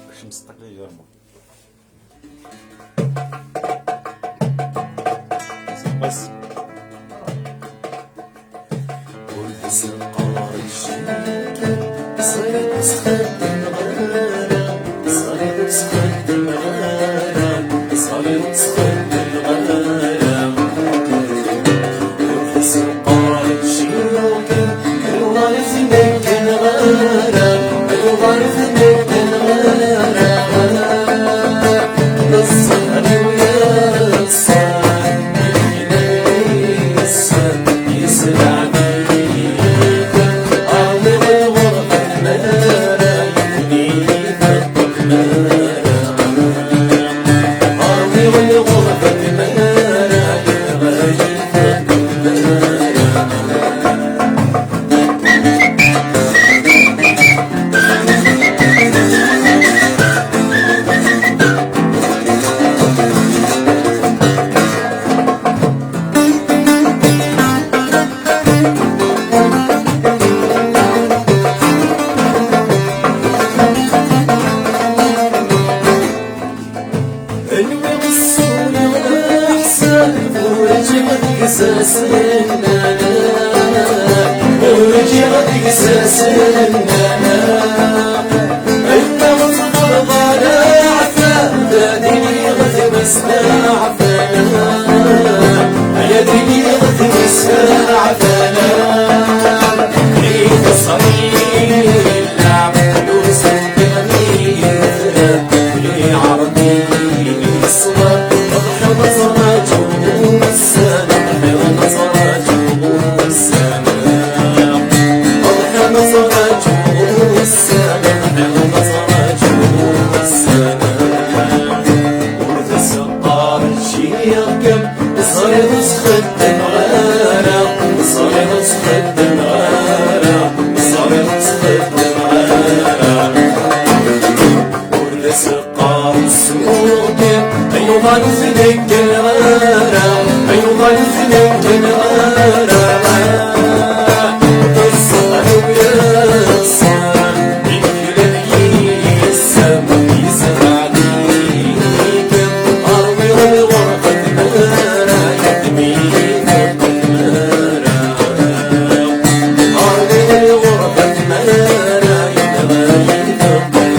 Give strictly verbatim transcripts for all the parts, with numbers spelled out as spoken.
باش نصدق لي جرمو. بس. Nwiɣ ṣṣuli d leḥsan, ur ǧǧiɣ deg-s asennan, ur ǧǧiɣ deg-s asennan. Anda tḍelɣa leɛtab, ad iliɣ d wis leɛfana, ad iliɣ d wis leɛfana. Di teṣrila, ur s- Ur d as-qqar ssuq, ayɣer ur tneggen ara, ayɣer ur tneggen ara. Ẓẓher-iw yeṣṣan, imeklal yis-m, yesɛa-d-ik. Rwiɣ lɣerba tmara, yeddem-iyi tmara. Rwiɣ lɣerba tmara, yenɣa-yi tmara.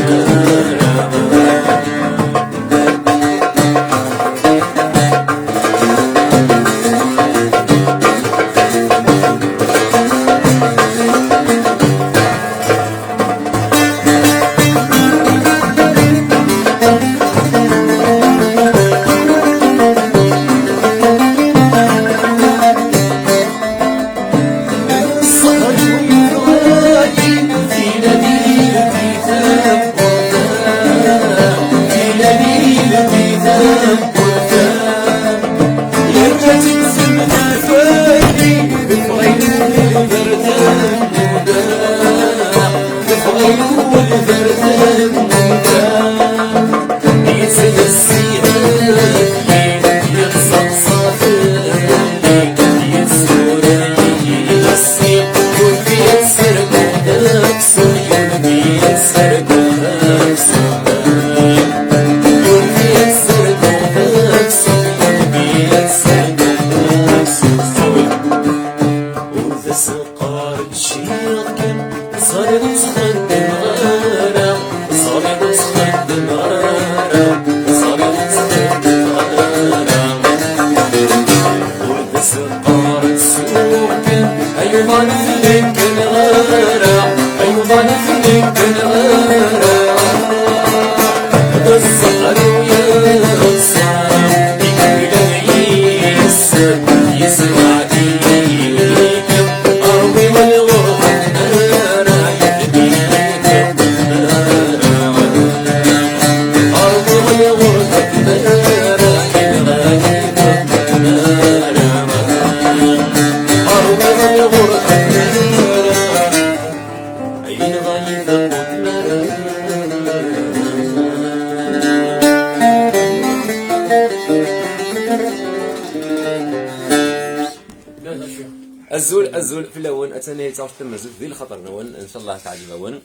Azul, azul fell-awen, attan ihi d taɣect tamenzut di lxaṭer-nwen, ncallah teɛǧeb-awen.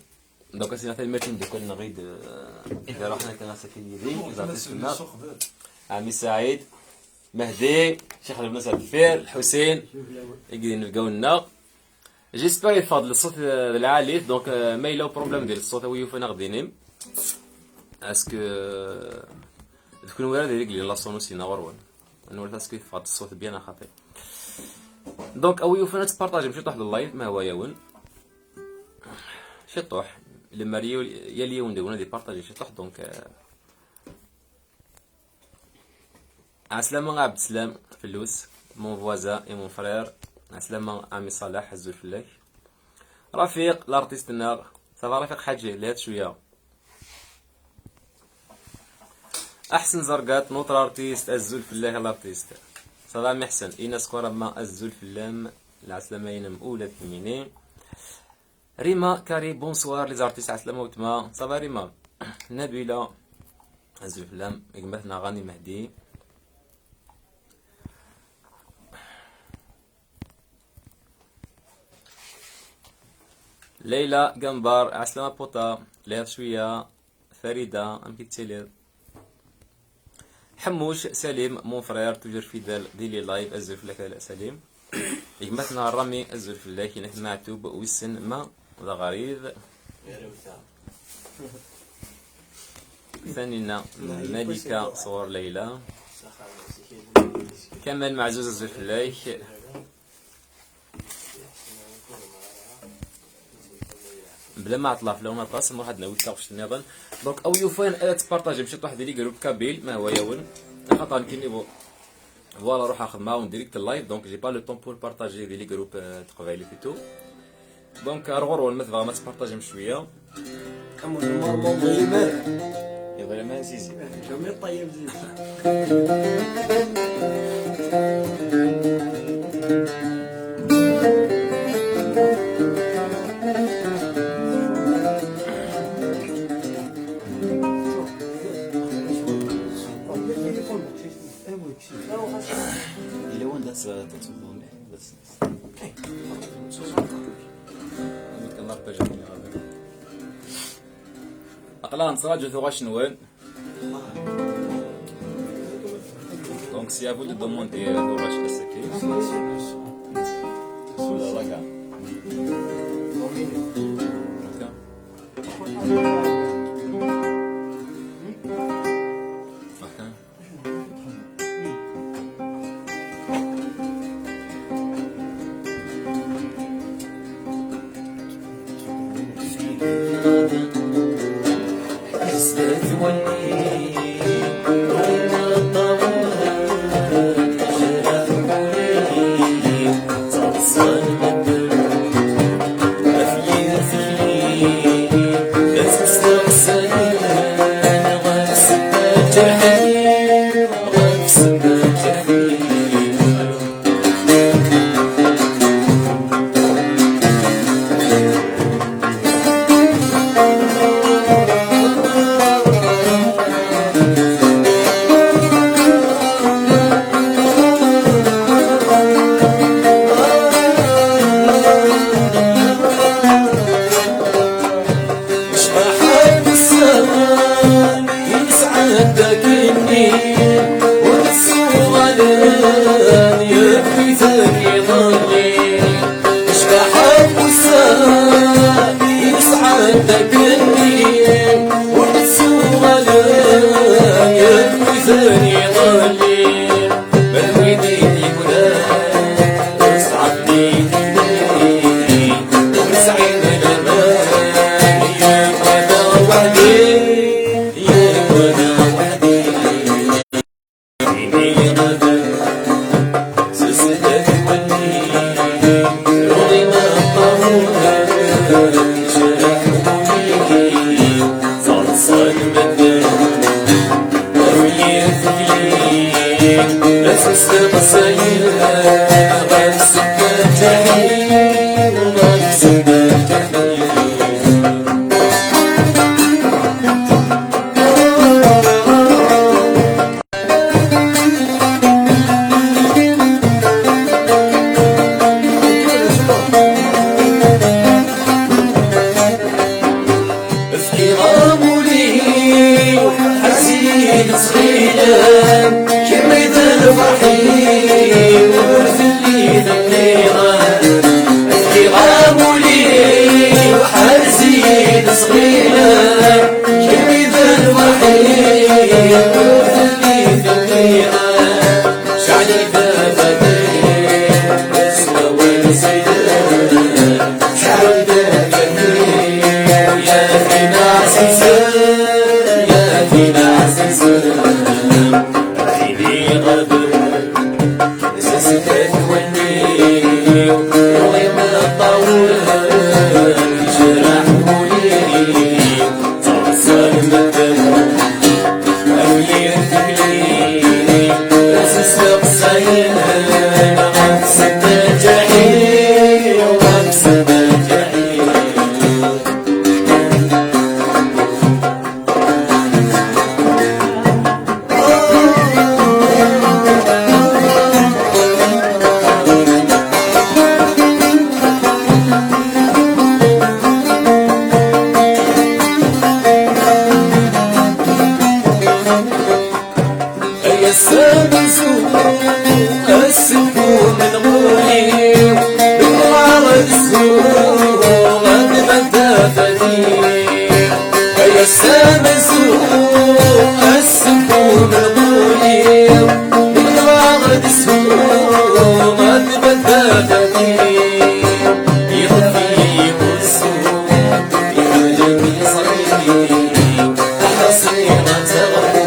Donc, ass-a, tanemmirt i imeddukal-nneɣ i d, eh, i d-iruḥen akken ass-agi yid-i, iẓertis-nneɣ. Ɛemmi Saɛid, Mehdi, Ccix Lbennas ar deffir, Lḥusin, i d-inebgawen-nneɣ. J'espère yeffeɣ-d ṣṣut, eh, d lɛali, donc, eh, ma yella uproblème di ṣṣut, a wi yufan ad ɣ-d-inim. Est-ce que, eh, d kunwi ara d-ireglen la sono sina ɣur-wen? Nwala est-ce que yeffeɣ-d ṣṣut bien a xaṭi. Donc, a wi yufan ad tpartajem ciṭuḥ d live, ma hwa-yawen. Ciṭuḥ. Lemmer yal, yal yiwen deg-wen ad ipartaji ciṭuḥ, donc, eh, Ɛeslama a Ɛebd Slam Fellus, mon voisin et mon frère. Ɛeslama a Ɛemmi Ṣaleḥ, azul fell-ak. Rafiq, l'artiste-nneɣ. Ça va Rafiq Ḥaǧi, lhiḍ cwiya. Aḥsen Zergat, notre artiste, azul fell-ak a l'artiste. Ça va Ɛemmi Ḥsen, Inas Kwarama, azul fell-am, lɛeslama-inem ula d kemmini. Rima Kari, bonsoir les artistes, ɛeslama weltma. Ça va Rima? Nabila, azul fell-am, gma-tneɣ Ɣani Mehdi. Leyla Gambar, ɛeslama puta, lhiḍ cwiya. Farida, amek i tettiliḍ? Ḥemmuc Salim, mon frère, toujours fidèle di les lives, azul fell-ak a Salim. Gma-tneɣ Rami, azul fell-ak, inak Maɛtub, wissen ma d aɣrib. Tanina, Malika, sɣur Leyla. Kamal Meɛzuz, azul fell-ak. Bla ma ɛeṭṭleɣ fell-awen aṭas, nruḥ ad nawi taɣect nniḍen. Donc, a wi yufan ad tpartajem ciṭuḥ di les groupes kabyles, ma hwa-yawen. Axaṭer nekkini, vo-, voilà, ruḥeɣ xedmeɣ en direct live, donc j'ai pas le temps pour partager di les groupes, euh, teqbaylit et tout. Donc, ar ɣur-wen ma tebɣam ad tpartajem cwiya. Am normalement, ur yebɣi ara. Yebɣi ma zizi. Jamais ṭṭayab zizi. Yella wanda s-, Aql-aɣ nettraǧu tuɣac-nwen. Donc, c'est à vous de demander, euh, tuɣac ass-agi. Voilà. Ssensu asekkum n ɣur-i, deg uɣar d ssuq ad tban tafat-iw. Ay assensu asekkum n ɣur-i, deg uɣar d ssuq ad tban tafat-iw. Iɣef-iyi ussu, iɣleb iẓri-iw, aḥaṣi ad taɣbu.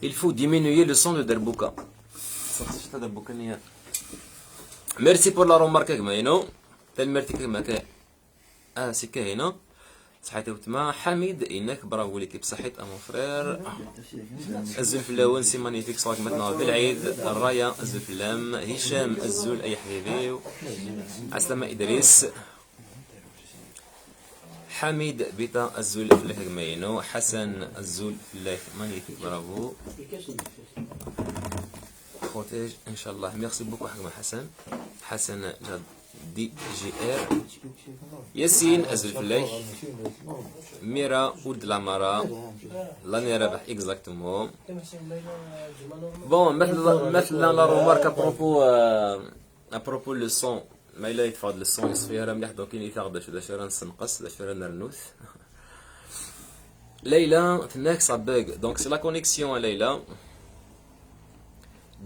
Il faut diminuer le son de Darbuka. Ṣṣeḥ, ṣṣeḥ, Darbuka-nni. Merci pour la remarque, a gma-inu. Tanemmirt-ik, a gma K-, ah, c'est Kahina. Ṣaḥit a weltma. Ḥamid, inek, bravo l'équipe, ṣaḥit a mon frère. Azul fell-awen, c'est magnifique, ṣṣwat ma tneɣ belɛid. Raya, azul fell-am. Hicam, azul ay ḥbibi-w. Aslama Idris. Ḥamid Bita, azul fell-ak a gma-inu. Ḥasan, azul fell-ak, magnifique, bravo. Protège, inchallah. Merci beaucoup a gma Ḥasan. Ḥasan la D G R. Yasin, azul fell-ak. Mira Ould Lamara. L'année rabeḥ, exactement. Bon, ma tella, ma tella la remarque à propos, euh, à propos le son, ma yella yeffeɣ-d le son yeṣfi ara mliḥ, donc init-aɣ-d d acu, d acu ara nessenqes, d acu ara nernut. Layla tenna-k ça bug, donc c'est la connexion a Layla.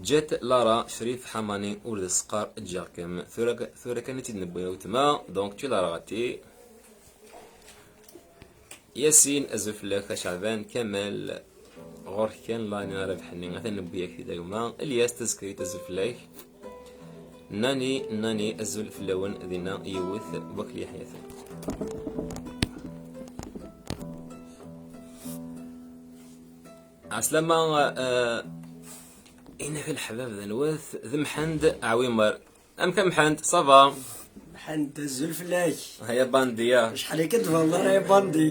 Ǧǧet Lara Crif Ḥamani ur d as-qqar ǧǧiɣ-kem. Tura, tura kan i tt-id-newwi a weltma, donc tu l'as raté. Yasin, azul fell-ak a Caɛban. Kamal, ɣur-k kan la nina Rabeḥ-nni, atan newwi-yak-t-id a gma. Ilyas Tazekrit, azul fell-ak. Nani, Nani, azul fell-awen, dinna yiwet wakli ḥyaten. Ɛeslama, eh, inek a leḥbab d anwa-t? D Mḥend Ɛwimar. Amek a Mḥend, ça va? Mḥend, azul fell-ak. Haya bandi, ya. Acḥal akka tebɣeḍ ara ya bandi?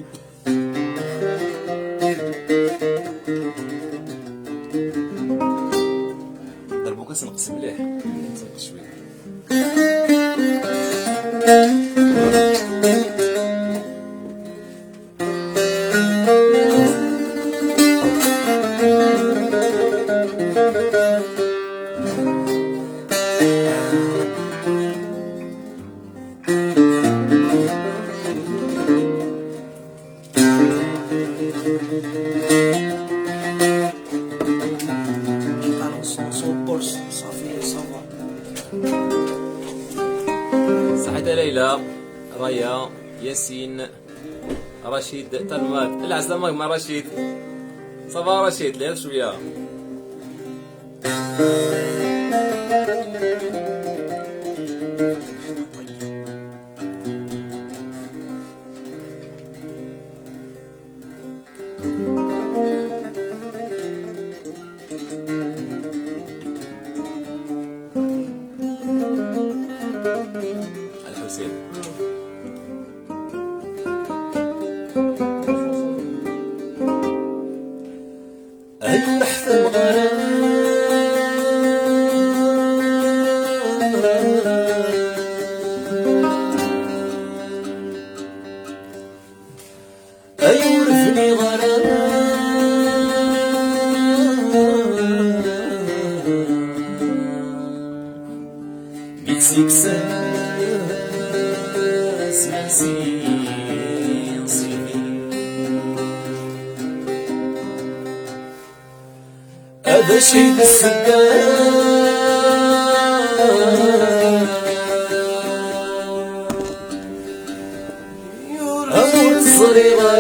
Darbuka senqes mliḥ. Senqes cwiya. صافي، صافي. صحيت ليلى، ريا، ياسين. رشيد تنمات. العسلامة مع رشيد. صافا رشيد، لعب شوية. الحسين. أي نحث الغرام. أي ورفني غرام. بيتسيكساس ناسي نصيبي. هذا شي السكان. أمور الصغيرة.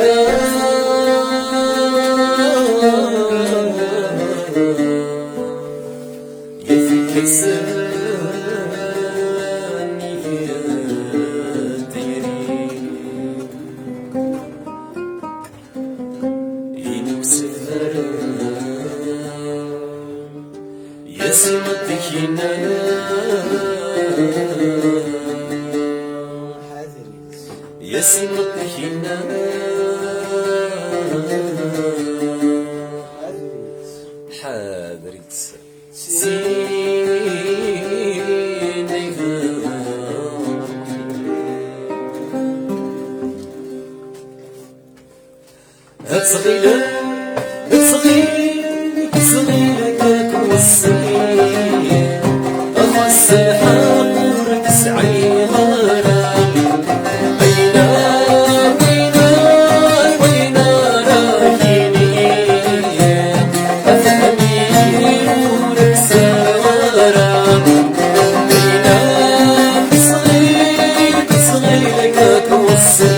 يفكسني في الديرين. Ḥadrit. Ad tɣilem, ad tɣil, ad tɣil akka weṣṣi. Ɣas lḥeqq ur tesɛiḍ ara. Ayla, ayla, ayla ara yini. Afhem-iyi ur ḥṣiɣ ara. Ayla, tesɣil, tesɣil akka weṣṣi.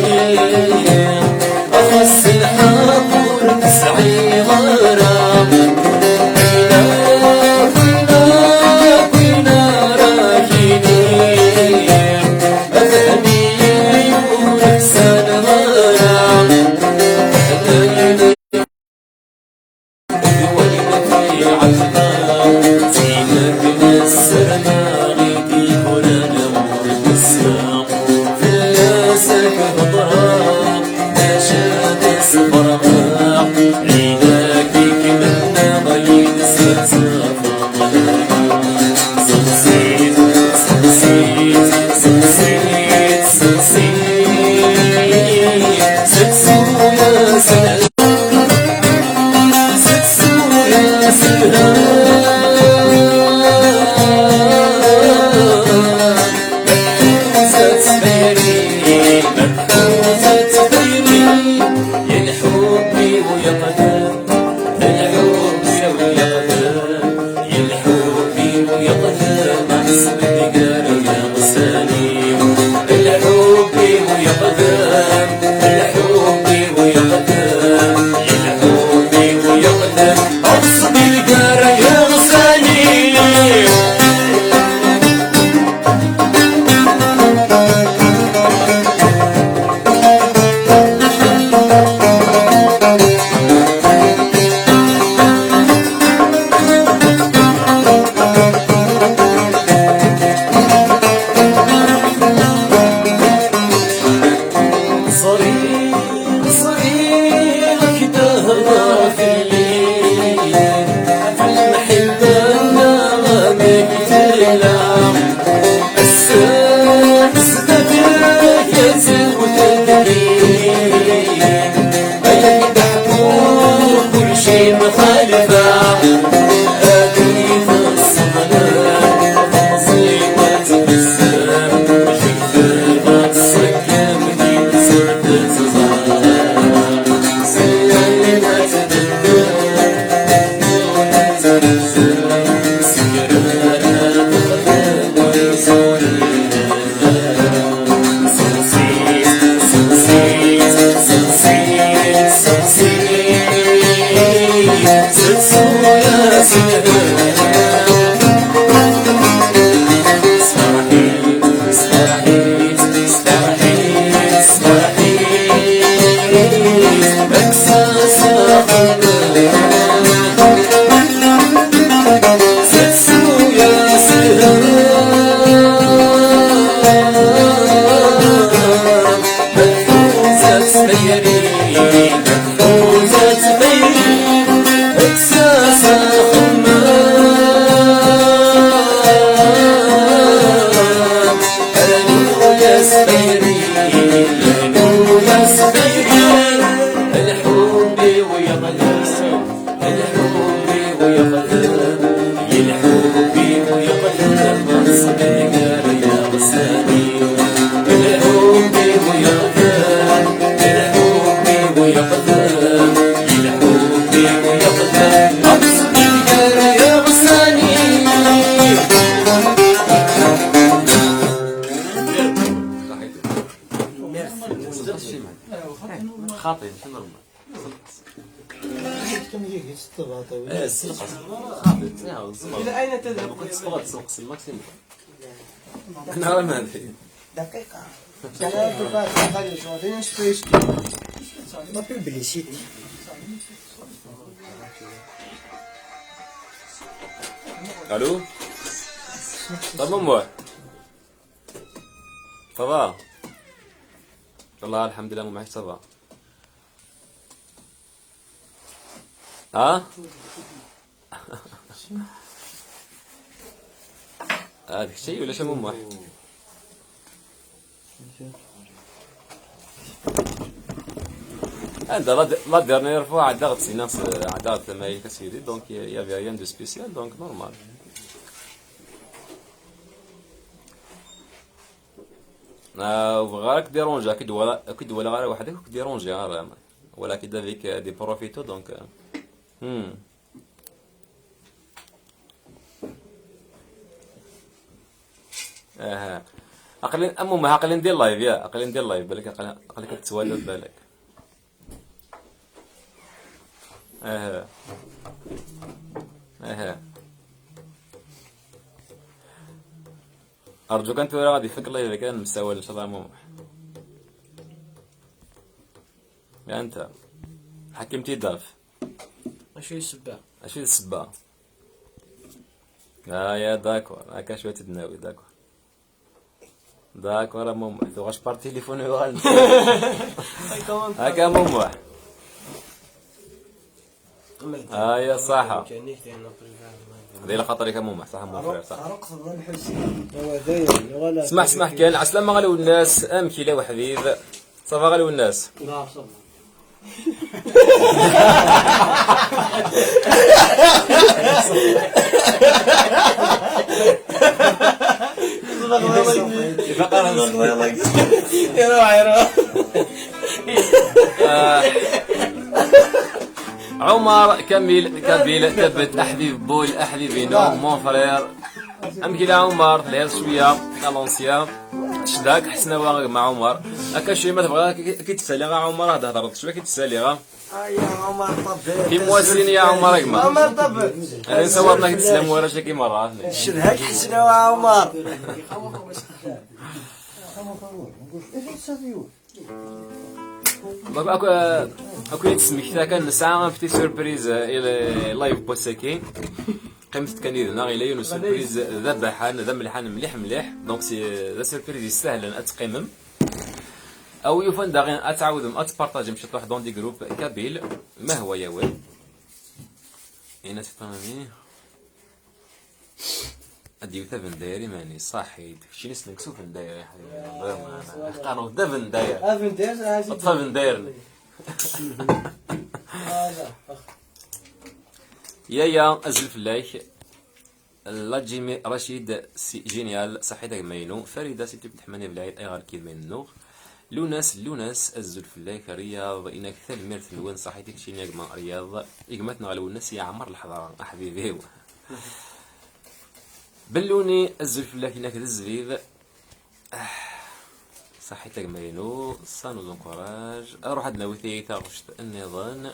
Ɣas lḥeqq ur tesɛiḍ ara. Ayla, ayla, ayla ara yini. Afhem-iyi ur ḥṣiɣ ara. Ẓriɣ, ẓriɣ ad k-d-hḍeṛ fell-i, ɣef lemḥibba-nneɣ amek tella. Ass-a, zdat-k ad tewwet deg-i, ay ak-d-ḥkuɣ kulci mxalfa. Ad iyi-tesseḍlem temẓi-w ad tbessem. خاطي، ماشي نورمال. كم يجي يستبعد. إيه، السلقة. خاطي، تسمع، الزمر. إلى أين تذهب؟ ممكن تسبق، تسبق، الماكسيموم. أنا ما أدري. دقيقة. لا، دقيقة، خلي شوية، شوية، شوية. La publicité. Allô ? Ça va, moi ? Ça va ? والله الحمد لله، ماما، ça va. ها؟ هذاك الشيء ولا شنو ماما؟ عندها la, la dernière fois عندها غتسينا، عندها غتسينا سيدي، donc il y avait rien de spécial, donc normal. آه، وغير راك ديرونجي، كي دولا، كي دولا غير وحدك، كي ديرونجي غير، ولا كي دافيك دي بروفيتو، donc، آه. هم. اها. عقلي، المهم، عقلي ندير لايف، يا، عقلي ندير لايف، بالك عقلي، عقلي كتسوالف بالك. اها. اها. ارجوك انت، ولا غادي يفك الله اذا كان مستوى ان شاء الله ماما. يا انت حكمتي ضعف. اشي السبه؟ اشي السبه؟ اه يا داكور، هكا شويه تدناوي داكور. داكور ماما، ثوغاش بار تليفون يوغال. هكا ماما. اه يا صحة. دي لخاطر يا ماما، صح ماما، صح. اسمح، اسمح، كان عسلامة غالي والناس، امكي لا وحبيب. صافا غالي والناس. لا، صافا. يروح، يروح. آه. عمر كميل كابيل تبت احبيب بول احبيبينو مون فرير. امكي لا عمر، تلهيض شويه. الونسيا. شداك حسنا واغ مع عمر. هكا شي ما تبغى كي، كي تسالي غا عمر، هذا هضرت شويه كي تسالي غا. آه يا عمر طبيب. كي مواسين يا عمر، يا جماعة. عمر طبيب. أنا نصورنا كي تسلم ورا شي كيما راه. شد هاك حسنا يا عمر. دابا اكو، اكو يتسمكتا كان نسعى في سوربريز، آه، إلى لايف بوساكي. قيمت كان يدنا غير يونس سوربريز ذا بحان، ذا ملحان مليح مليح. دونك سي ذا سوربريز يستاهل ان اتقيمم. او يوفان داغي اتعاودم اتبارطاجم شي طوح دون دي جروب كابيل. ما هو يا ويل؟ اين تطمني؟ اديو ثبن دايري ماني صاحي، شي نسلك سوف داير يا حبيبي. قالوا ثبن داير. ثبن داير، اطفى بن دايرني. يا يا ازل فلاك. لا جيمي رشيد سي جينيال، صحيتك مينو. فريدة سي تبت حماني بالعيد، اي غير كيما النوغ. لوناس، لوناس، الزول فلاك رياض، انك ثلميرت نوان، صحيتك شيني يا جماعة رياض. يا جماعة نغلو الناس يا عمر الحضارة، احبيبي. بلوني، الزول فلاك انك ذا الزبيب. آه، صحيتك مينو، سانو زونكوراج. اروح عندنا وثيقة غشت النظام.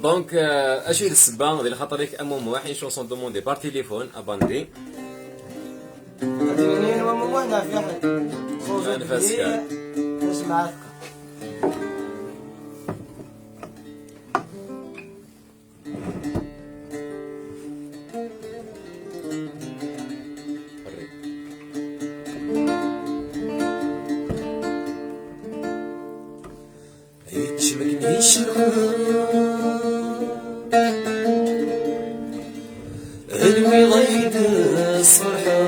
دونك، آه، اشي السبه ديال خاطرك امومو، حين شو سون دوموندي بار تليفون اباندي. هذه منين ومو هنا في أحد؟ خرجوا أنا فاسكة. بلي. اسمع. يتشبك يشرب الوي ضيد الصرحة.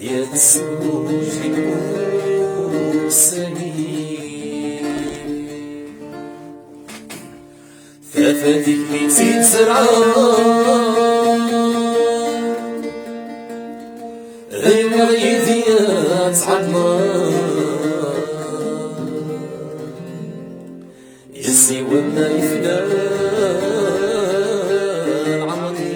يا تسوج المرسلين. ثفاتك بيتي تزرع المغيدية تعمر. يسي ولا يفدى عمري.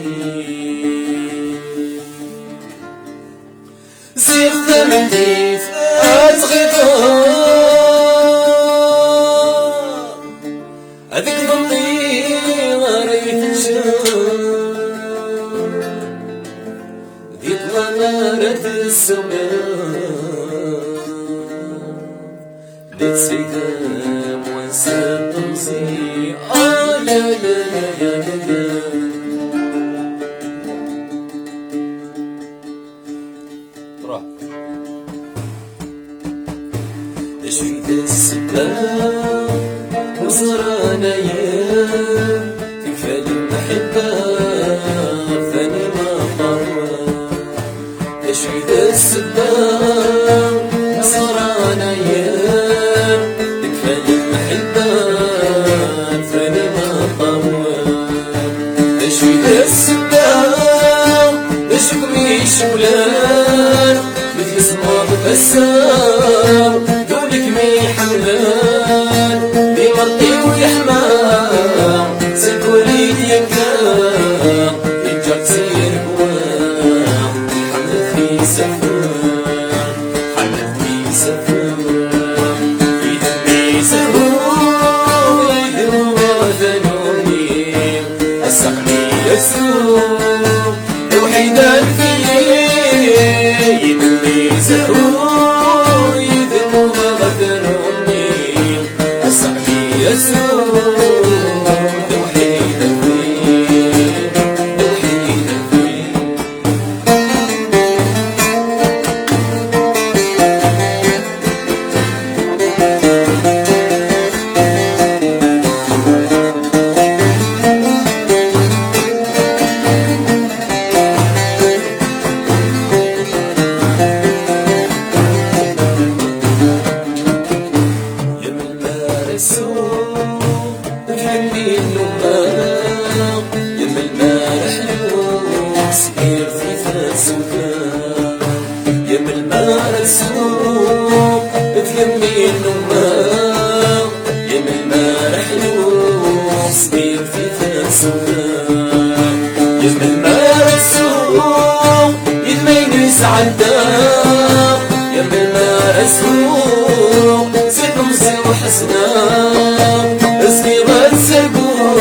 زيد تمديت أتغيطو. Ad iḍelli ara yeteččem, di ṭṭlam ara d-tesseɣmer, di tseydam wansa temẓi. Ay, ay, ay, ay, ay, ay. Truḥ. D acu i d ssebba ur ẓran ayen tekfa lemḥibba ɣef tani ma ṭṭerwa? D acu i d ssebba ur ẓran ayen tekfa lemḥibba ɣef tani ma ṭṭerwa? D acu i d ssebba d acu i kem-icewwlen? Mi tgesmeḍ ass-a, d ul-ik mi ḥemmlen, d imeṭṭi-w yeḥma, seg wul-ik yekka, yeǧǧa-k si lebwa, ḥemmlet mi safren, ḥemmlet mi safren, yid-m mi sehhu, yid-m uɣeɣ tanumi, ass-a aql-i asuɣ. Lewḥid am tigi, yid-m mi zehhu, yid-m uɣeɣ tanumi, ass-a aql-i asuɣ. Lewḥid am tigi, lewḥid am tigi. Yemma ara tsuɣ, thenni nnumeɣ, yemma ara ḥluɣ, s yir tita sukan. Yemma ara tsuɣ, thenni nnumeɣ, yemma ara ḥluɣ, s yir tita sukan. Yemma ara tsuɣ, yemma ara sɛeddaɣ, yemma ara sɛuɣ, si temẓi uḥesna, asmi ad serguɣ,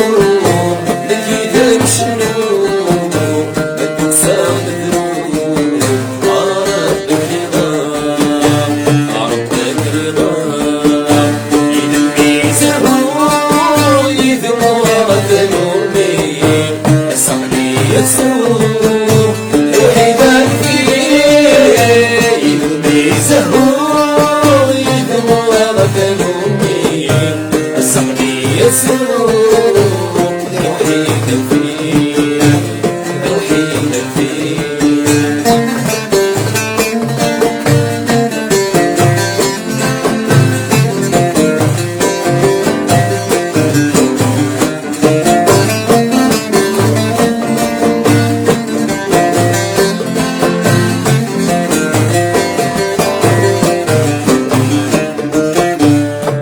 nekk yid-m cennuɣ, ma d-tusa nedru, a Rebbi rida, a Rebbi rida, yid-m i zehhu, yid-m uɣeɣ tanumi, ass-a aql-i asuɣ. Lewḥid am tigi, yid-m i zehhu, yid-m uɣeɣ tanumi, ass-a aql-i asuɣ. Lewḥid am tigi, lewḥid am tigi.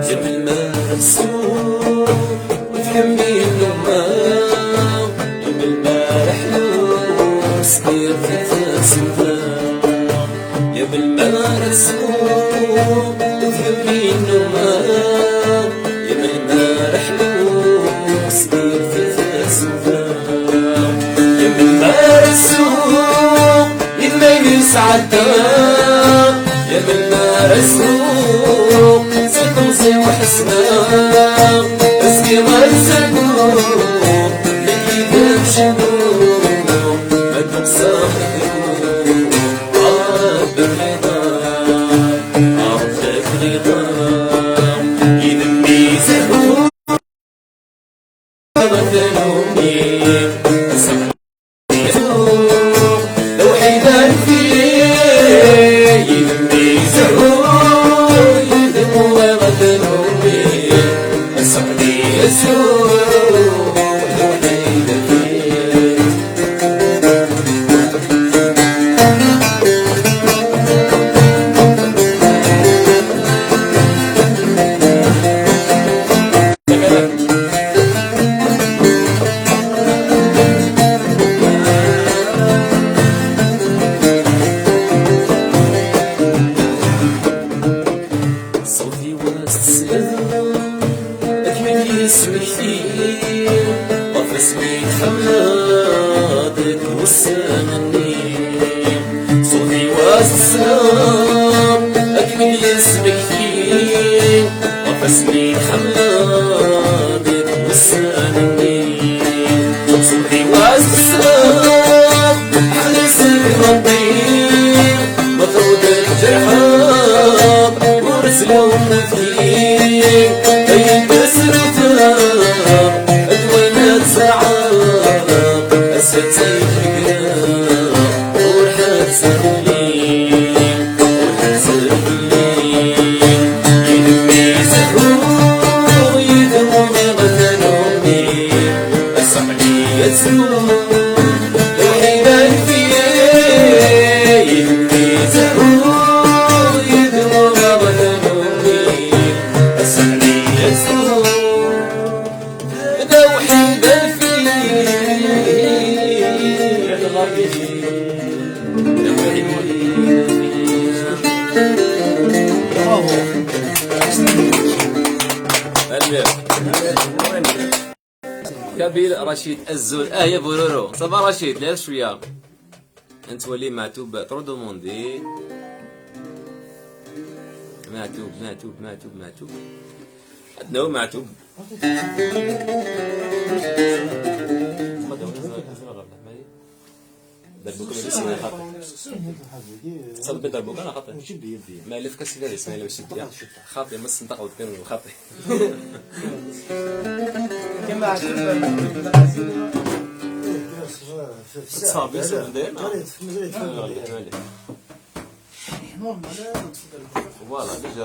Yemma ara tsuɣ, thenni nnumeɣ, yemma ara ḥluɣ, s yir tita sukan. Yemma ara tsuɣ, thenni nnumeɣ, yemma ara ḥluɣ, s yir tita sukan. Yemma ara tsuɣ, yemma ara sɛeddaɣ, yemma ara sɛuɣ, si temẓi uḥesna, asmi ad serguɣ, nekk yid-m cennuɣ, ma d-tusa Ṣṣut-iw ad s-tesliḍ, ad kem-id-yessem Ɣef asmi tḥemmleḍ deg wussan-nni, ṣṣut-iw ad s-ssneɣ akken i d-yesmekti. Ɣef asmi tḥemmleḍ deg wussan-nni, ṣṣut-iw ad s-ssneɣ ḥala s lmeṭṭi. Ma tewweḍ lǧerḥ ur tlum. Ayen tesriteḍ d wayen ad tesɛeḍ, ass-a d zik ur ḥetteb fell-i, ur ḥetteb fell-i. Yid-m i zehruɣ, yid-m umiɣ tanumi, ass-a aql-i ad sruɣ. Kabyle Rachid, azul. Ah, ya Bururu. Ça va, Rachid? Lɛib cwiya. Ad nettwali Maɛtub, trop demandé. Maɛtub, Maɛtub, Maɛtub, Maɛtub. Ad nawi Maɛtub. Darbuka ma d-isem xaṭi. تصدق بالدربوكة أنا خاطر. ما لف كاس كذا اسمه لو سيدي. خاطي، ما استنطق وكان خاطي. كما عجبني. صافي، صافي، داير. Voilà, déjà.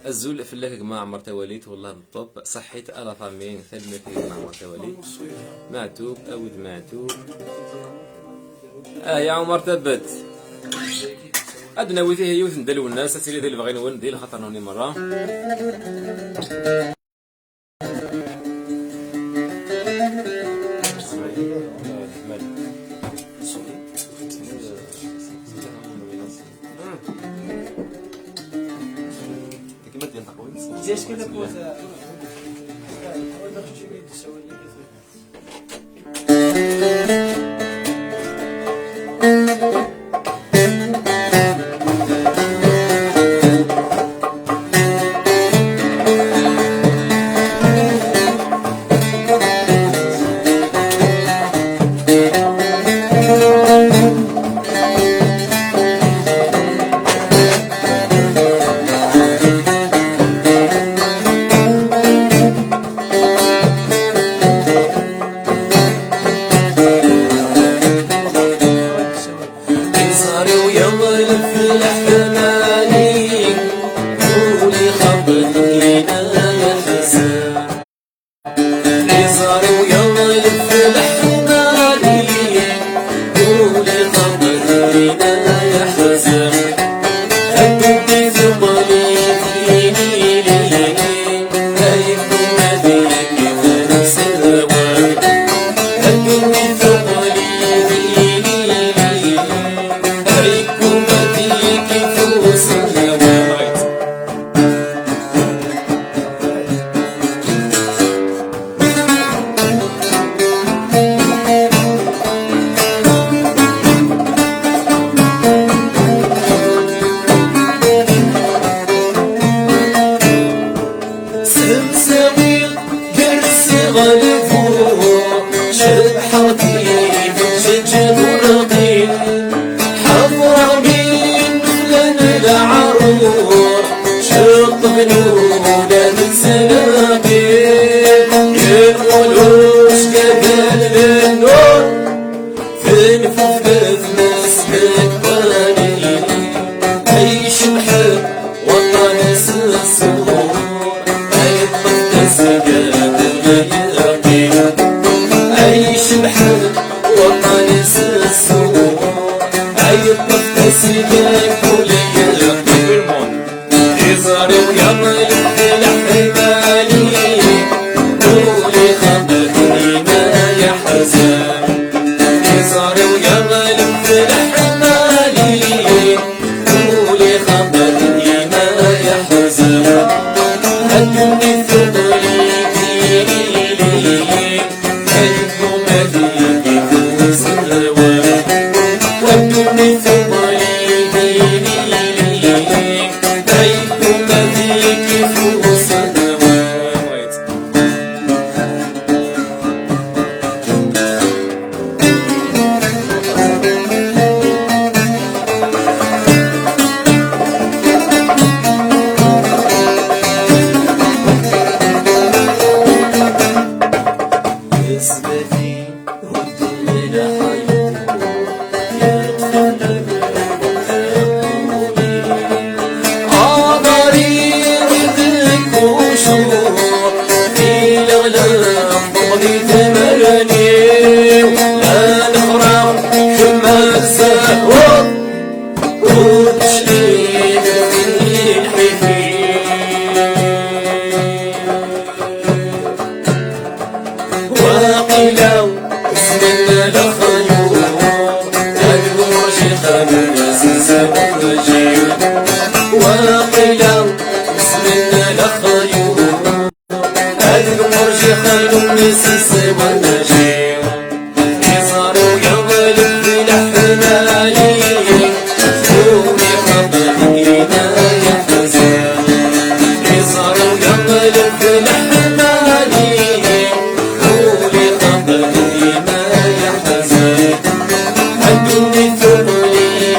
Azul fell-ak gma Ɛmer Tawali, twellah d ṭṭup, ṣaḥḥit a la famille, tanemmirt i gma Ɛmer Tawali. Maɛtub, awid Maɛtub. Ah, ya Ɛmer Tabet. Ad nawi tihi yiwet n Dda Lwennas, ad tili di lebɣi-nwen, di lxaṭer-nwen i merra. Iẓri-w yeɣleb f leḥmali, ul ixebbet lina yeḥzen. Iẓri-w yeɣleb f leḥmali, ul ixebbet lina yeḥzen. Akken i teɣli tili lili, ayen ma d-yekki ur nesserway. Akken i teɣli tili lili, ayen ma d-yekki ur nesserway. Semsawi gersi ɣer lbur, cebḥeɣ-t-id, ǧeǧǧ burqin. Ḥeḍreɣ min flan leɛrur, ceṭṭben ula d ttnaqi. Yenɣul ucgagal d nnur, tenfufet tmes deg wani. Ay cebḥen waṭṭan s ṣṣur, ay ṭṭef tasga d lyeqin. Ay cebḥen waṭṭan s ṣṣur, ay ṭṭef tasga d lyeqin. Iẓri-w yeɣleb leḥmali, ul ixebbet lina yeḥzen. Iẓri-w yeɣleb leḥmali, ul ixebbet Waqila nesmenna lexyuḍ, ad nmurji xalu nessew anaji. Iẓru yeɣleb leḥmali, ur ixeṭṭ deg-i ma yeḥzen. Iẓru yeɣleb leḥmali, ur ixeṭṭ deg-i ma yeḥzen. A ddunit tuɣ-iyi.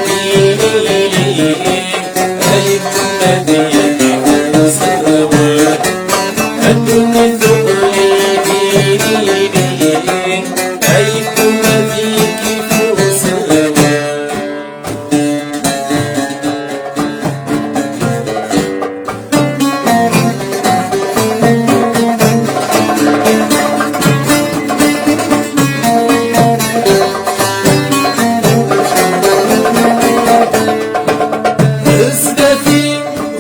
Zdat-i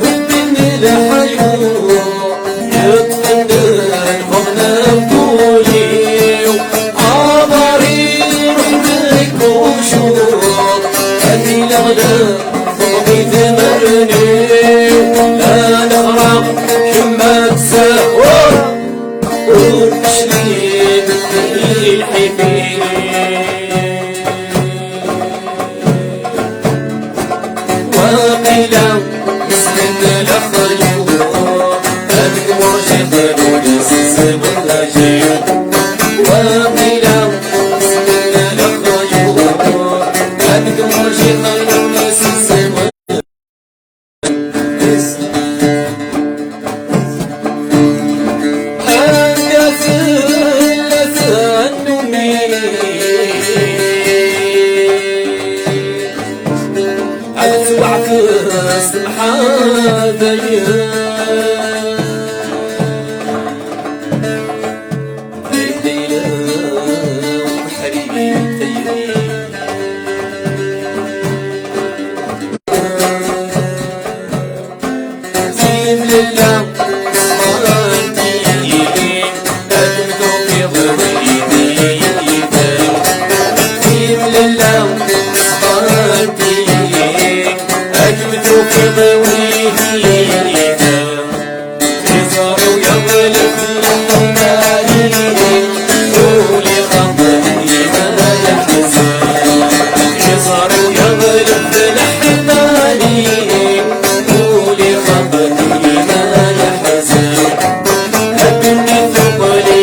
umen leḥyuḍ, yeṭṭfen-d lxedna n wul-iw. Aḍar iruḥ deg ucuḍ, ad ileɣlen teḍbi tmerni. A lexraq kemm ad tsaḥur, ur teclim i lḥif-ik. Waqila nesmen lexyuḍ, ad nmurji xalu nessew anaji. Waqila nesmen lexyuḍ, ad nmurji xalu nessew. Anda tella tannumi? Ad tewɛef ssemḥa dayen. Di leyla ubeḥri tayri. Timlella ṣṣfant-iyi, ad m-tufiḍ wid-iyi. Timlella ṣṣfant-iyi, ad m-tufiḍ wid-iyi. Iẓru yeɣleb leḥmali, ul ixeṭṭ deg-i ma yeḥzen. Iẓru yeɣleb leḥmali, ul ixeṭṭ deg-i ma yeḥzen. A ddunit tuqlili,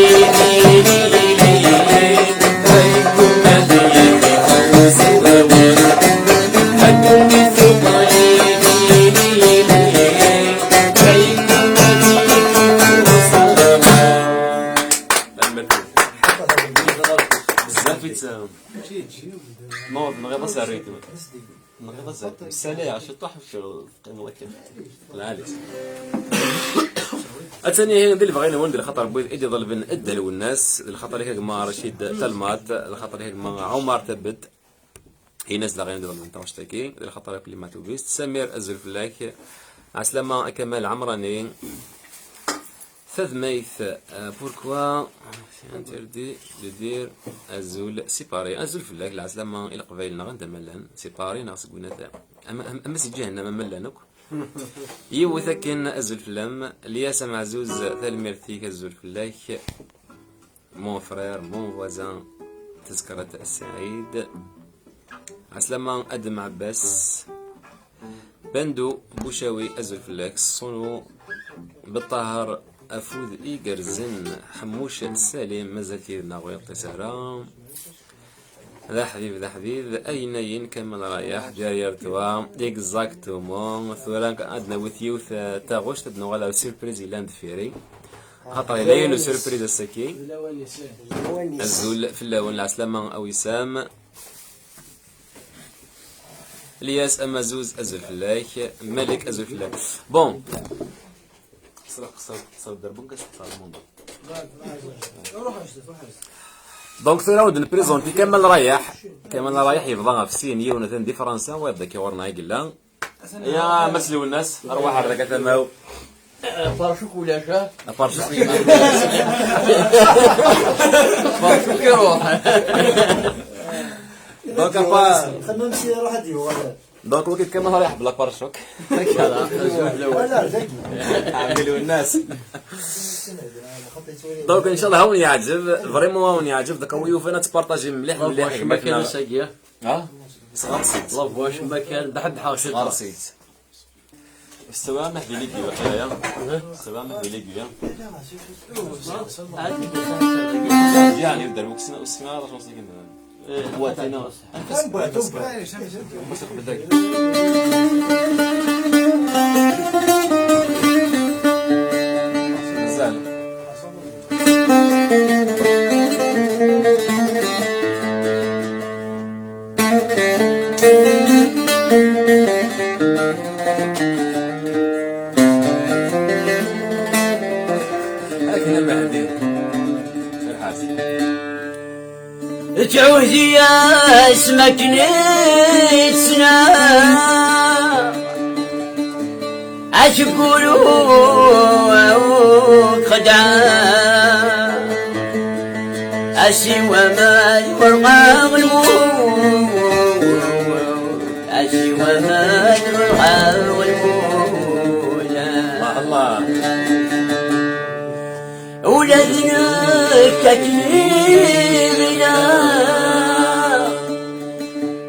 ay gumma d yadi xelṣ wawal. A ddunit tuqlili, ay gumma d yadi xelṣ wawal. Tanemmirt. Bezzaf i tt-, نوض نغير بس الريتم. نغير بس الريتم. سريع، شطح وش القيمة كيف؟ العالي. Attan ihi di lebɣi-nwen, d lxaṭer n wid i d-iḍelben Dda Lwennas, d lxaṭer-ik a gma Racid Talmat, d lxaṭer-ik a gma Ɛumar Tabet, Ines daɣen i d-iḍelben taɣect-agi, d lxaṭer akk Lima Tubist, Samir azul fell-ak, Ɛeslama a Kamal Ɛemrani, Tadmayt, euh, pourquoi c'est interdit de dire azul séparé? Azul fell-ak, lɛeslama i Leqbayel neɣ anda ma llan, séparé neɣ seg winat, ama, ama, ama si ǧahennama ma llan akk. Yiwet akken, azul fell-am. Lyas ameɛzuz, tanemmirt-ik, azul fell-ak. Mon frère, mon voisin, tezkrat Saɛid. Ɛeslama Adem Ɛebbas. Bando Bucawi, azul fell-ak. Ṣṣunu Beṭṭaher, afud igerrzen. Ḥemmuc Salim, mazal-t yid-neɣ ur yeṭṭis ara. D aḥbib, d aḥbib. Ayen ayen, Kamal Rayeḥ, derrière toi. Exactement. Tura ad d-nawi yiwet, eh, taɣect, ad nuɣal ar surprise yellan deffir-i. Xaṭer yella yiwen usurpriz ass-agi. Azul fell-awen, lɛeslama a Wisam. Lyas amazuz, azul fell-ak. Malik, azul fell-ak. Bon. Donc tura ad nprezenti Kamal Rayeḥ. Kamal Rayeḥ yebḍa ɣef sin, yiwen atan di Fransa, wayeḍ dagi ɣur-neɣ i yella. Ya Mass Lwennas, arwaḥ ar daka tama-w. Aparcuk ulac, ha? Aparcuk. Aparcuk iruḥ. Donc, apa- Xemmem si ruḥ ad yuɣal. Donc وكيف كما رايح بلا باراشوك. عامل الناس. Donc ان شاء الله هون يعجب، فريمون هون يعجب. Donc هو يوفينا تبارطاجي مليح مليح واش ما كاين ساقيه. اه، صغار سيت. الله واش ما كاين بحد حاجه. صغار سيت. السلام مهدي ليك يا خايا. السلام مهدي ليك يا. يعني دار وكسنا وسنا راه شنو ساكن. ايه، هو تينا. تعودي يا اسمك نتسنى. أشكر خدعة أسوى ما يبرغ الموت. أسوى ما يبرغ الموت. الله، الله. ولدنا كتليغنا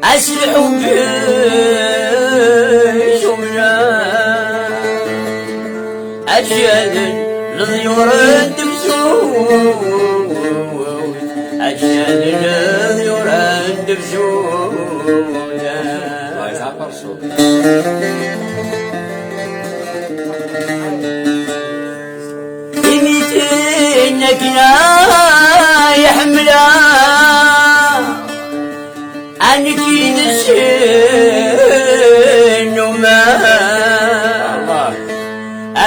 أسلحوا بجملة. أجيال لضيور الدبسوت. أجيال لضيور الدبسوت. الله يسعدك. إنك لا يحملها. أنكي نسينو ما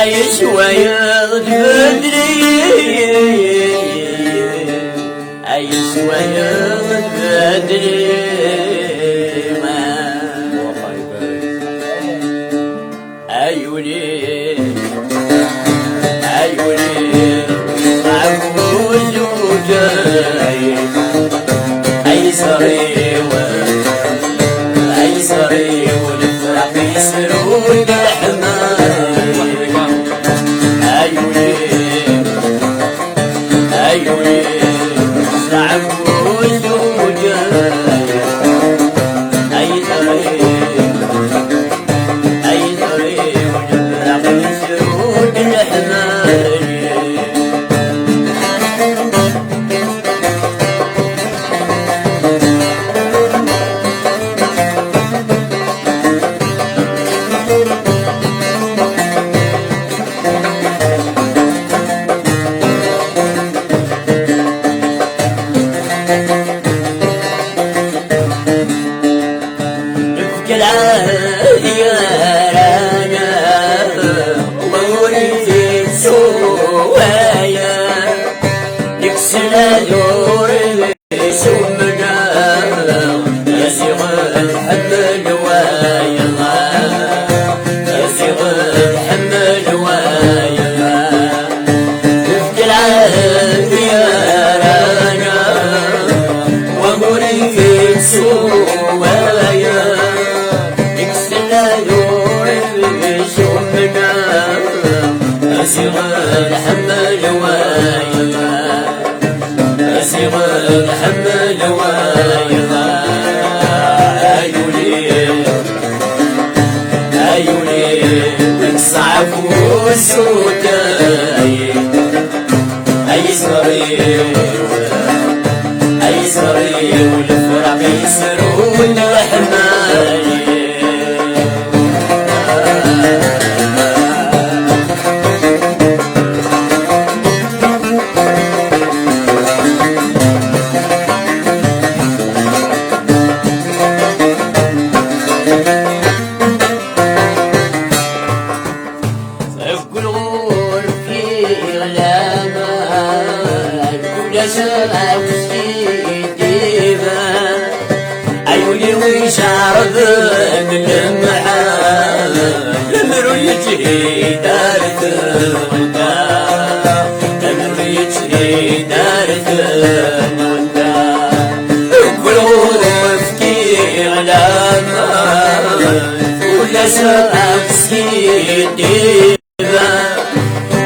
أي شوية بدري. أي شوية بدري. ما. عيوني، عيوني، عبود وجاي. أي صريوة، أي صريوة، الفرح يسرود الحمام. عيوني، عيوني، عبود وجاي. أي صريوة.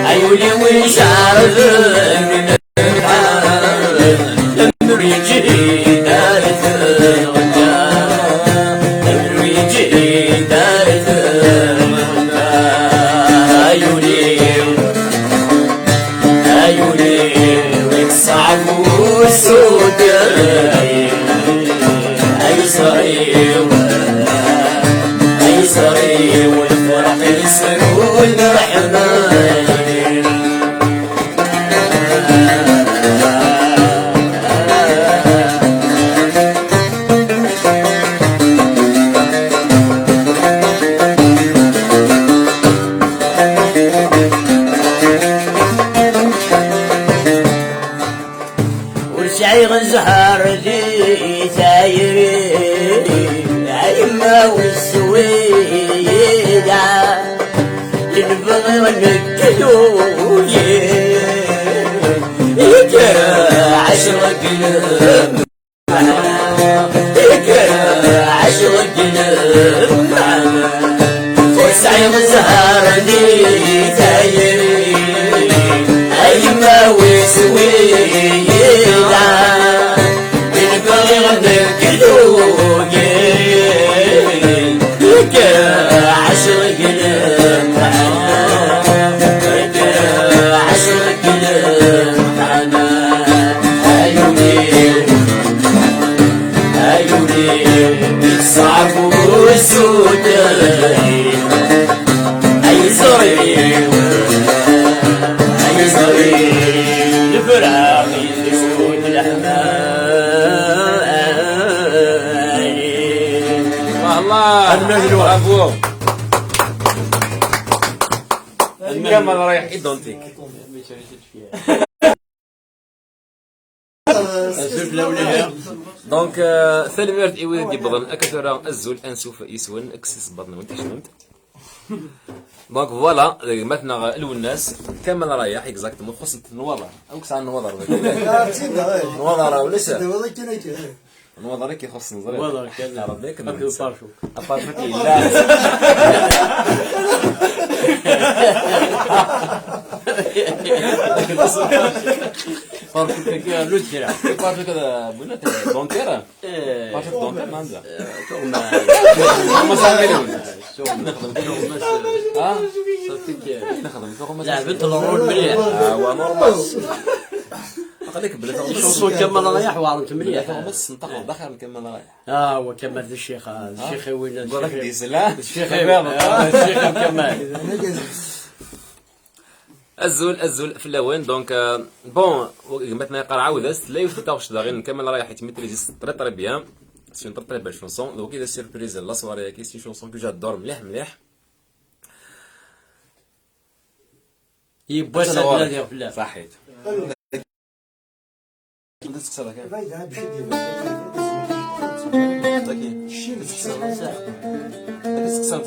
Ay ul-iw iceɛben lefḥal, lemmer yeǧǧi-d ar tɣenǧa, lemmer yeǧǧi-d ar tɣenǧa. Ay ul-iw, ay ul-iw, yeṣṣeɛb usudder. Ay ẓer-iw, ay ẓer-iw, lferḥ yesru leḥmali. Ur sɛiɣ zzher di tayri, a yemma weswida, yenbeɣ nekk d ugir, yekker ɛecra deg lemɛana, yekker ɛecra deg lemɛana. Ur sɛiɣ zzher di tayri, a yemma wis wida, mi nebɣiɣ nekk d ugin, yekker ɛecra deg lemɛana, yekker ɛecra deg lemɛana. Ay ul-iw, ay ul-iw, yeṣṣeɛb usudder. Ay ẓer-iw, ay ẓer-iw, lefraɣ yesru-d leḥmali. الله. Bravo. Kamal Rayaḥ, identique. Azul fell-awen, ihi. Donc, euh, tanemmirt i wid i d-yewwḍen akka tura, azul, ansuf yes-wen, kkes isebbaḍen-nwen, tkecmem-d. Donc, voilà, d gma-tneɣ Lwennas, Kamal Rayaḥ, exactement, xuṣṣen-t nnwaḍer. Akk sɛan nnwaḍer, dagi. Ah, d tinna, eh. Nnwaḍer, ulac. D nnwaḍer kan akka, eh. Nnwaḍer i k-ixuṣṣen, ẓriɣ. Nnwaḍer kan. Ṛebbi ad k-nṣer. Aparfuk yella. Aparfuk-agi, ur d kra. Aparfuk, euh, dentaire. Eh. Aparfuk dentaire, ma anda? Eh, tuɣmas. Tuɣmas am win. Tuɣmas. Nexdem tuɣmas. Ha? Ṣafi kan. Nexdem tuɣmas. Leɛbent lṛul mliḥ. Ah, wa normal. Aql-ik bla tuɣmas. Ṣṣut Kamal Rayaḥ weɛrent mliḥ. Bla tuɣmas, nṭeq d axir n Kamal Rayaḥ. Ah, wa Kamal d ccix, ah, d ccix-iw win, d ccix-iw. Ggulak d-yezla. D ccix-iw. Ah, d ccix-iw Kamal. Azul, azul fell-awen. Donc, euh, bon, gma-tneɣ yeqqar ɛawed-as, tella yiwet n taɣect daɣen n Kamal Rayaḥ yettmitrizi très, très bien. C'est une très, très belle chanson. Donc, il est surprise la soirée, c'est une chanson que j'adore mliḥ, mliḥ. Yiwwas ad nadiɣ fell-am. Ṣaḥit. Anda tekkseḍ akka? Dagi. Anda tekkseḍ? Anda tekkseḍ?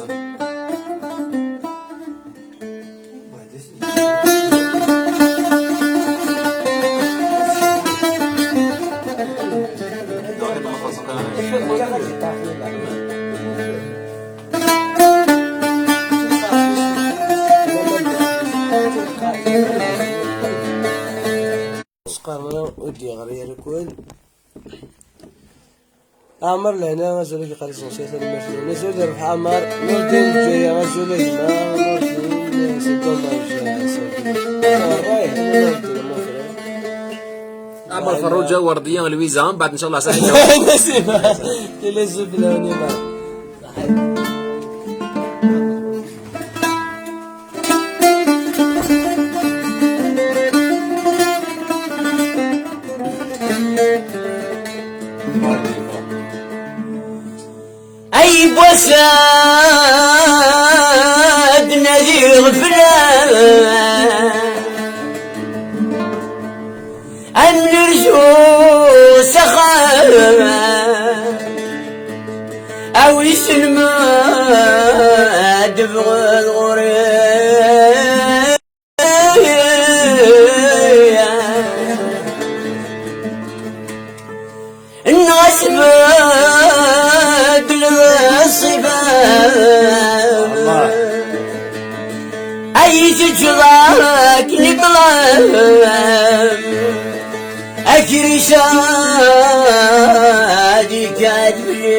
Sqar wala ur d-yeɣri ara kud. Ɛmer lehna, azul-ik iqal essentiel, tanemmirt-nwen. Azul di rrbeḥ Ɛmer, Nurdin Lǧaya, azul a gma, Nurdin, c'est dommage, c'est dommage. Ṛṛay, Nurdin, mon frère. Ɛmer Ferruǧa, Werdiya, Lwiza, mbeɛd ncallah saɛid. Nasima, tili zufla, Nima. Ay n wass-a ad nadiɣ fell-am, ad nerzu s axxam, a wissen ma ad tebɣeḍ ɣur-i. Nɣas beddleḍ ṣṣifa, Ay teǧǧeḍ akken i ṭṭlab, akris ad ikɛed fell-i.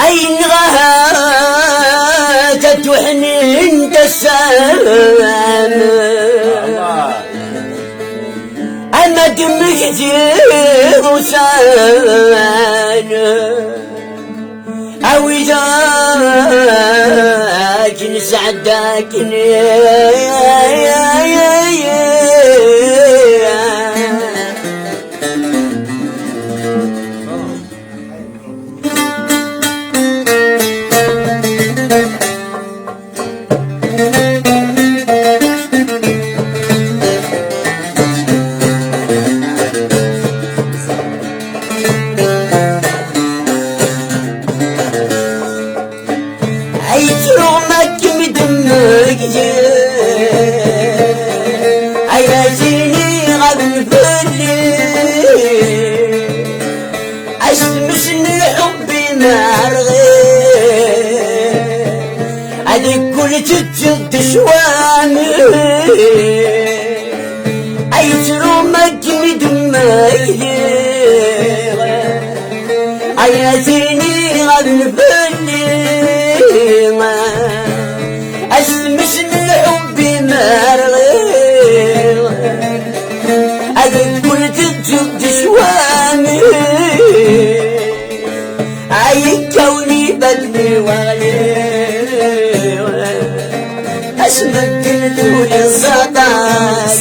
Ay nɣahat ad tuḥnin tasa-m, ama d mmektiɣ usan. Awi-d akken sɛedda akken. Ay ttruɣ ma kem-id-mmektiɣ, ay a tini ɣaben fell-i. Ad s-tmes n lḥubb imerɣi, ad ikkul teǧǧeḍ ccwami. Ay ttruɣ ma kem-id-mmektiɣ, ay a tini ɣaben fell-i. Ad s-tmes n lḥubb imerɣi, ad ikkul teǧǧeḍ ccwami. Ay ikkawen ibadden-iw ɣliɣ, asmedden tuli ẓaṭas.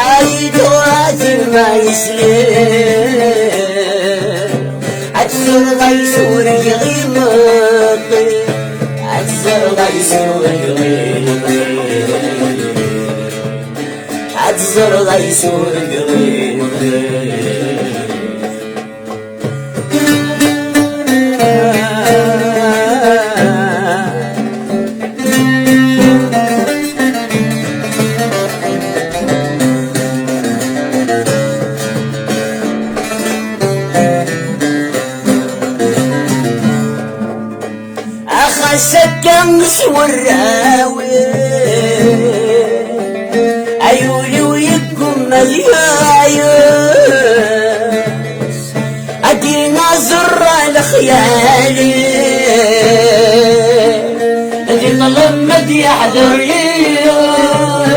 Ay tuɣatin ma yesliɣ, ad teẓreḍ ay surgeɣ imeṭṭi, ad teẓreḍ ay surgeɣ imeṭṭi, ad teẓreḍ ay surgeɣ imeṭṭi. Axas akka s warraw-iw, ay ul-iw yeggumma ad yayes, ad inaẓer lexyal-iw, ad iṭlem ad yeḥder yiwet.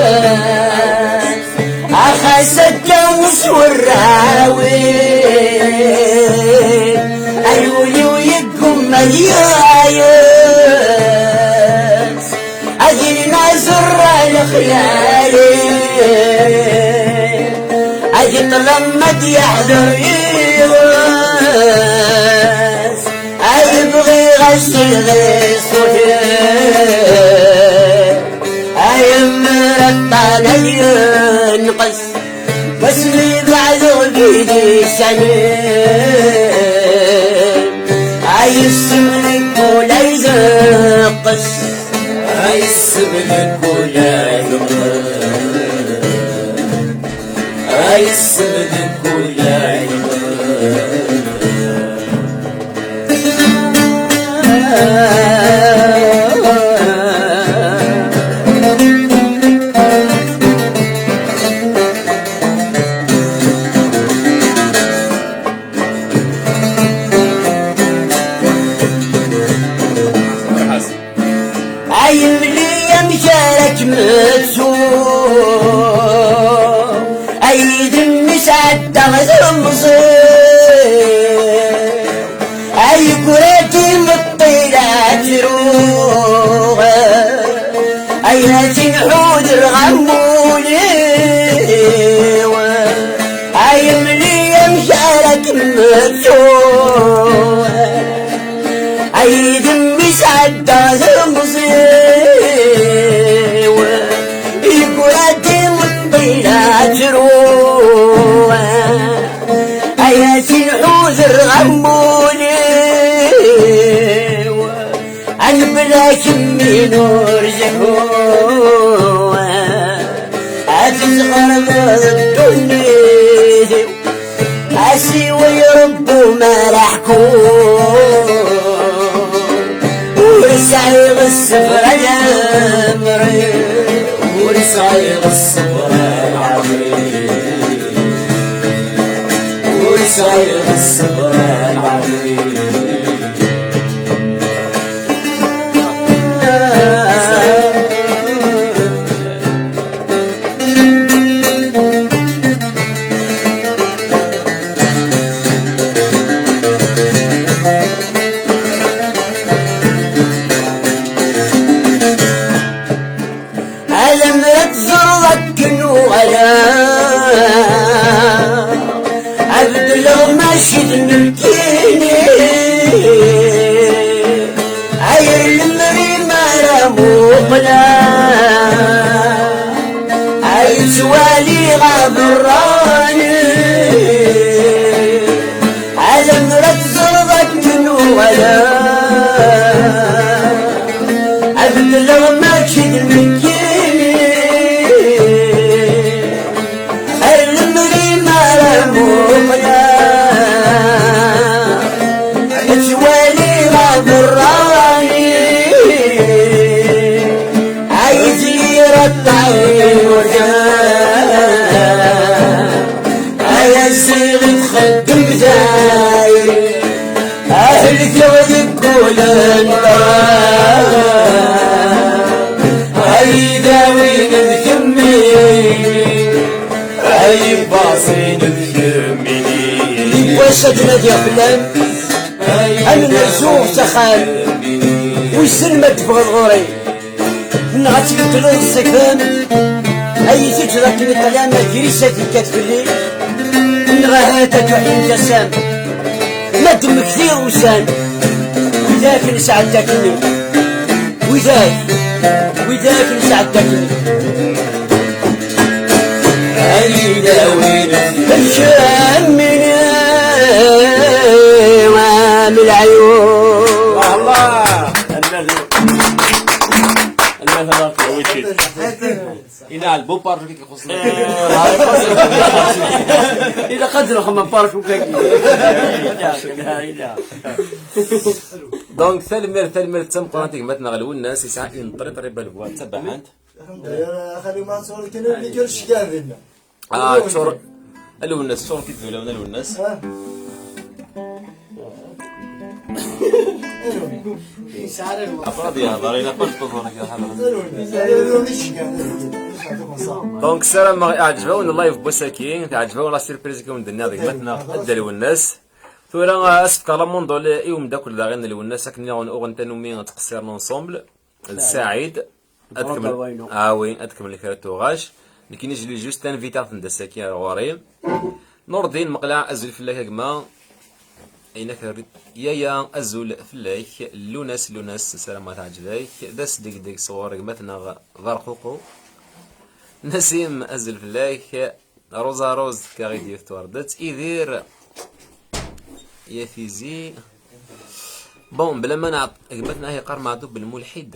Axas akka s warraw-iw, ay ul-iw yeggumma ad yayes, ad inaẓer lexyal-iw, ad iṭlem ad yeḥder yiwet. Ay bɣiɣ ad selɣ i ṣṣut-iw, ay mmer aṭṭan ad yenqes, wasmi beɛdeɣ bidi sani. Ay ssem n kul ay deqqes, ay ssem n kul ay deqqes, ay ssem n kul ay deqqes. Ay mli amek ara kem-ttuɣ, ay d mmi sɛeddaɣ temẓi. Ay kurati meṭṭi la ttruɣ, ay a tinḥuder ɣer wul-iw. Ay mli amek ara kem-ttuɣ, ay d mmi sɛeddaɣ temẓi-w, yeggura-d imeṭṭi la ttruɣ. Ay a tinḥuder ɣer wul-iw, anbla kemmin ur zehhu, ad tezɣer Sɛiɣ ṣṣber lɛali. Alamma teẓreḍ akken uɣaleɣ, ad beddleɣ mačči d nekkini. Ay lemri mi ara muqleɣ, ay ttwaliɣ aberrani. Alamma teẓreḍ akken uɣaleɣ, ad beddleɣ mačči d nekkini. Ar lemri mi ara muqleɣ, ttwaliɣ aberrani. Ay tira ṭṭɛin urgan, ay assiɣ i txeddem dayen. Ahlek deg ulan, ay dawin d kemmini, ay baṣin d kemmini. Yiwwas ad nadiɣ fell-am, ad nrezzu s axxam, wissen ma d-teffɣeḍ ɣur-i. Neɣ ad tbeddleḍ ssakfam, ay teǧǧeḍ akken i ṭṭlam, agris ad yekkat fell-i. Neɣ ahat ad tuḥim tasa-m, ma d-mmektiɣ ussan, widak nesɛedda akken, widak, widak nesɛedda akken. Ay dawin d kemmini, am leɛyub. الله. الناس، الناس، الناس، إلى البو بارشو كي يخصنا. إلى قدر خما بارشو كي. Donc, tanemmirt, tanemmirt d tameqqrant i gma-tneɣ Lwennas, yesɛa une très très belle voix, d tabaḥant. الحمد لله، خلي ما نصور كنا اللي كل شيء قاعدين. Ah, ččur, a Lwennas, ččuren-k-id d ulawen, a Lwennas. Afrad yehḍer, ilaq ad teṭṭuḍ ɣer-k, a Lwennas. Donc, ssarameɣ iɛǧeb-awen live n wass-agi, teɛǧeb-awen la surprise i wen-d-nniɣ d gma-tneɣ Dda Lwennas. Tura, ah, ad s-fkeɣ la mandole i umeddakel daɣen n Lwennas, akken nniɣ uɣen tanumi ttqessiren ensemble. D Saɛid. Ad tkemmel. Ah oui, ad tkemmel kra n tuɣac. Nekkini je l'ai juste invité-ɣ-ten-d ass-agi ar ɣur-i. Nurdin Meqleɛ, azul fell-ak a gma. Ayen ak-rrit yaya, azul fell-ak. Lunas, Lunas, ssarameɣ teɛǧeb-ak. D asdegdeg sɣur gma-tneɣ Berququ. Nasim, azul fell-ak. Roza Rose, tekka-ɣ-id yiwet twerdet. Idir, ya tizi. Bon, bla ma nɛeṭ-, gma-tneɣ yeqqar Meɛtub Belmulḥid.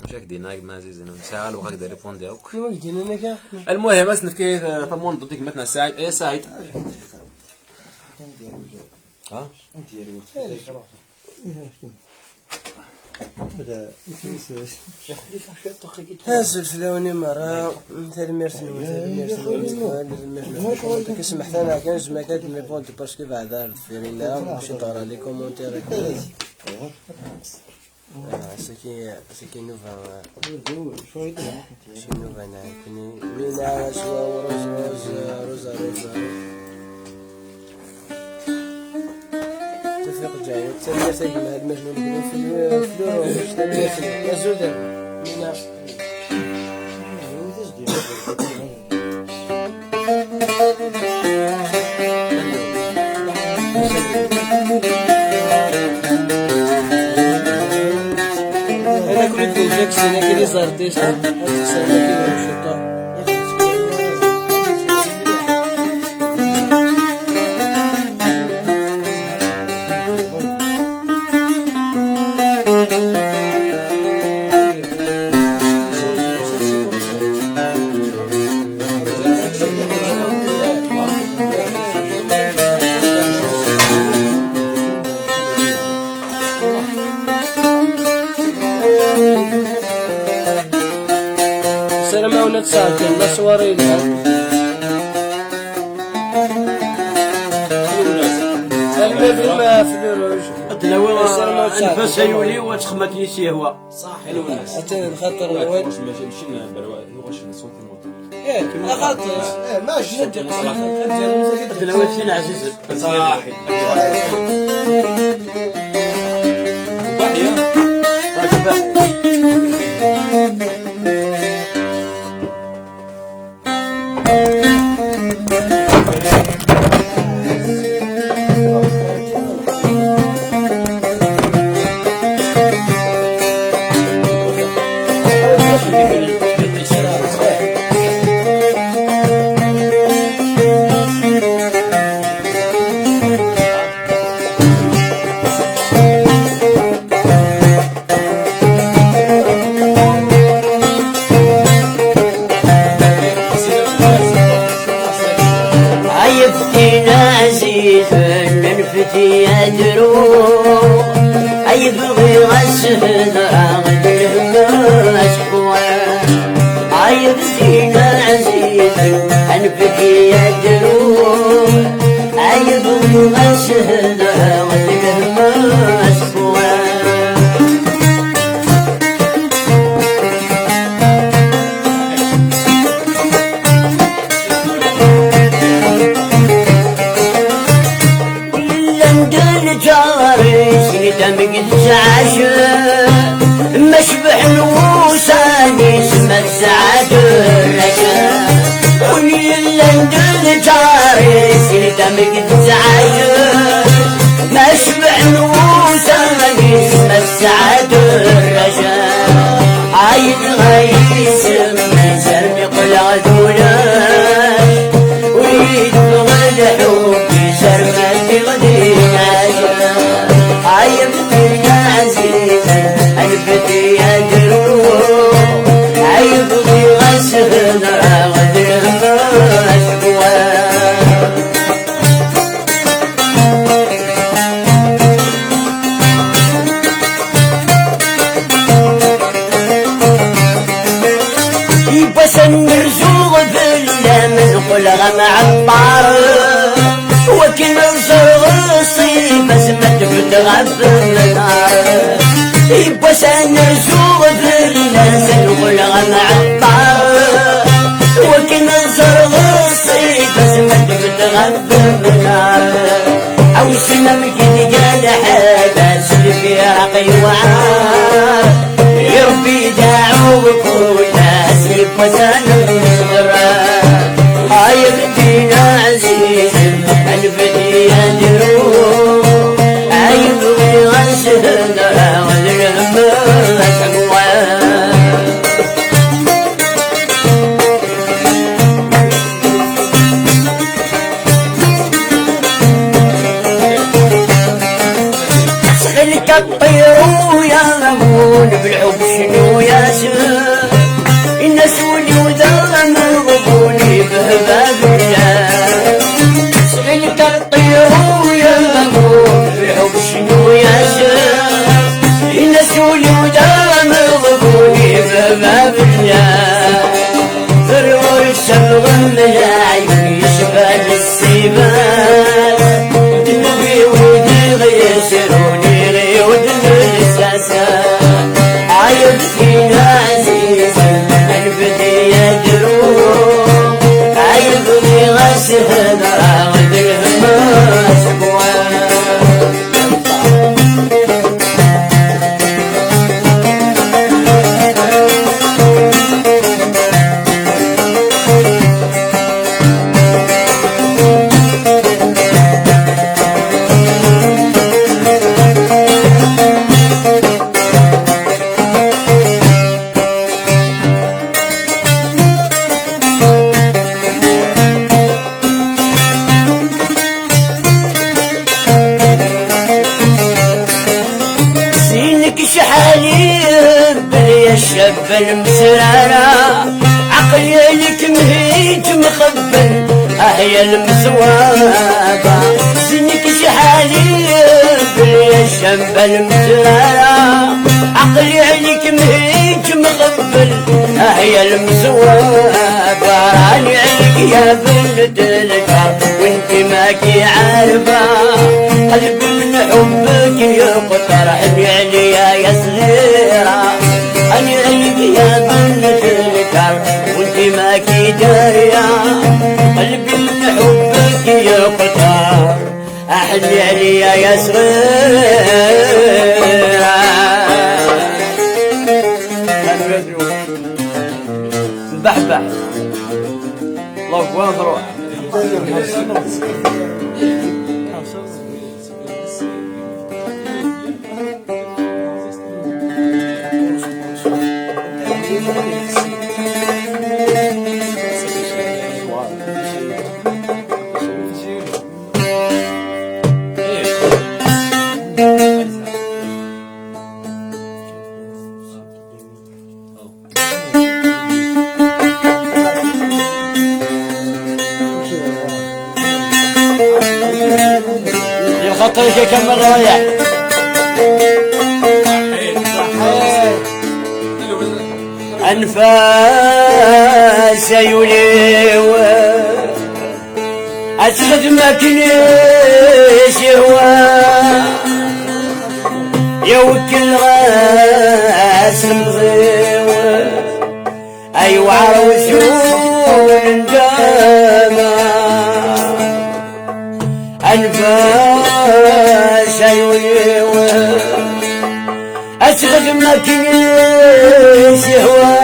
Acu ak-d-yenna gma ɛzizen? Nesɛa lweqt ad k-d-rripundi akk. Anwa k-d-yennan akka? Almuhim, ad s-nefk, eh, tamunḍut i gma-tneɣ Saɛid. Eh, Saɛid. Ha? Azul fell-awen i merra, tanemmirt-nwen, tanemmirt-nwen, tanemmirt-nwen. Semḥet-aneɣ kan, zma kan ad d-nripond parce que beɛda ar deffir-ina, mačči d-ɣra les commentaires. Ah, c'est qui, c'est qui nous va, c'est qui nous va, là, qui nous, oui, là, je vois Rose, Rose, Rose, Rose. Tawfiq Ǧaɛid, tanemmirt a gma Lmajnun Glu, Flu, Flu Ṛumic, tanemmirt-nwen. Azul dagi. Mina. Ad akent-id-ǧǧeɣ sin akkin les artistes, ad teksem akkin les artistes. Ssarameɣ ad Ad nawi anef-as a yuli u ad texdem akken i s-yehwa. صح. Atan xaṭer. ايه، خاطر. ايه، ما شفت. Ad nawi akken ɛzizen. صح. Ay btin ɛzizen, anfet-iyi ad ruɣ. Ay bɣiɣ ad s-hedreɣ d lhem asekwan. Ay btin ɛzizen, anfet-iyi ad ruɣ. Ay bɣiɣ ad s-hedreɣ d lhem asekwan. Llan-d lǧar-is yedam deg tzeɛc, ma cebḥen wussan-is ma tesɛa-d rrac. Win yellan d lǧar-is yedam deg tzeɛc, ma cebḥen wussan-is ma tesɛa-d rrac. Ay dɣa yis-m mazal mi qqleɣ d ulac, ur yi-d-teffeɣ lḥubb-is arma ddiɣ d lɛac. Ay btin ɛzizen, anfet-iyi ad ruɣ. Ay bɣiɣ ad s-hedreɣ d lhem asekwan. Yiwwas ad nerzu fell-am, neqqel ɣer mɛeṭṭar, wakken ad ẓreɣ ṣṣifa-s ma tbedd ɣef nnar. Yiwwas ad nerzu fell-as, ad nuɣal ɣer mɛeṭṭar, wakken ad ẓreɣ ṣṣifa-s ma tbedd ɣef nnar. Awsen amek i tga lḥala s lfiraq yewɛer, i Rebbi deɛɛuɣ kul ass, yiwwas ad nesber. Ay btin ɛzizen, anfet-iyi ad ruɣ. Ay bɣiɣ ad s-hedreɣ d lhem asekwan. Ttxil-k a ṭṭir uyamun, belḥubb cnu-yas. Ini-as wul-iw d ameɣbun, ibheb abellan. Ttxil-k a ṭṭir uyamun, belḥubb cnu-yas. Ini-as wul-iw d ameɣbun, ibheb abellan. Ur ur samɣem lɛib yecban ssiban. Ddnub-iw diɣ yesrun iɣiwed n lsasa. Ay btin ɛzizen, anfet-iyi ad ruɣ. Ay bɣiɣ ad s-hedreɣ d lhem asekwan. Sinek cḥal irebbel ya ccab lmesrara, aql-i gma-k mxebben, ah ya lmeswaba. Sinek cḥal irebbel ya ccab lmesrara, aql-i gma-k mxebben, ah ya lmeswaba. Rani ɛlik ya bnedlka, win gma-k iɛerba, qleb mnḥu أني عليا يا صغيرة، أني عليك يا بنت الكار، وانتي ما كي دارية، قلبي من حبك يقطع، أحني عليا يا صغيرة. بحبح. الله أكبر. يا خاطرك يا كمال رايح. أنفاس يوليو أتخدم كنيس يهوى، يوكل غاس مضيو. أيوة عروسون ندامة، أنفاس أيوة أسغد ما كيس يهوى.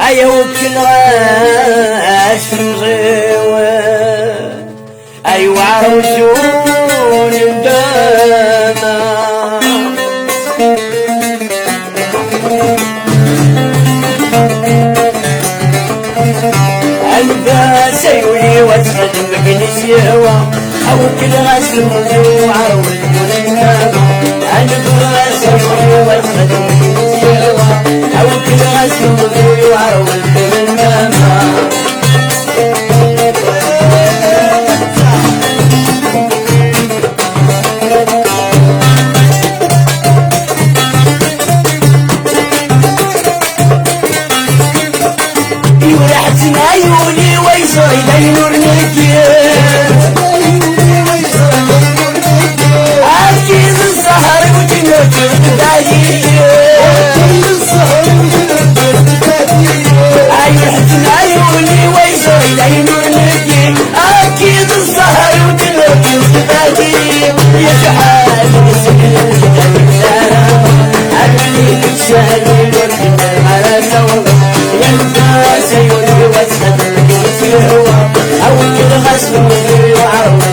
أيا وكل غاس مغيوة. أيوا عروسون ندامة. أنفاس يولي واسد مكنس يهوى. أو كل غاس مغيوة عروسون ندامة. أنفاس يولي واسد مكنس يهوى. أو كل غاس مغيوة عروسون ندامة. يورحتنا عيوني ويصيد عين ورنيكي. أكيد السهر وجنود البداية. أيحتنا عيوني ويصيد عين ورنيكي. أكيد السهر وجنود البداية. يا شحال مسكين السلام. أكيد الشهر والجنود على سوا. يا الناس يولي وسط الهوى. أو كل غسل وعود.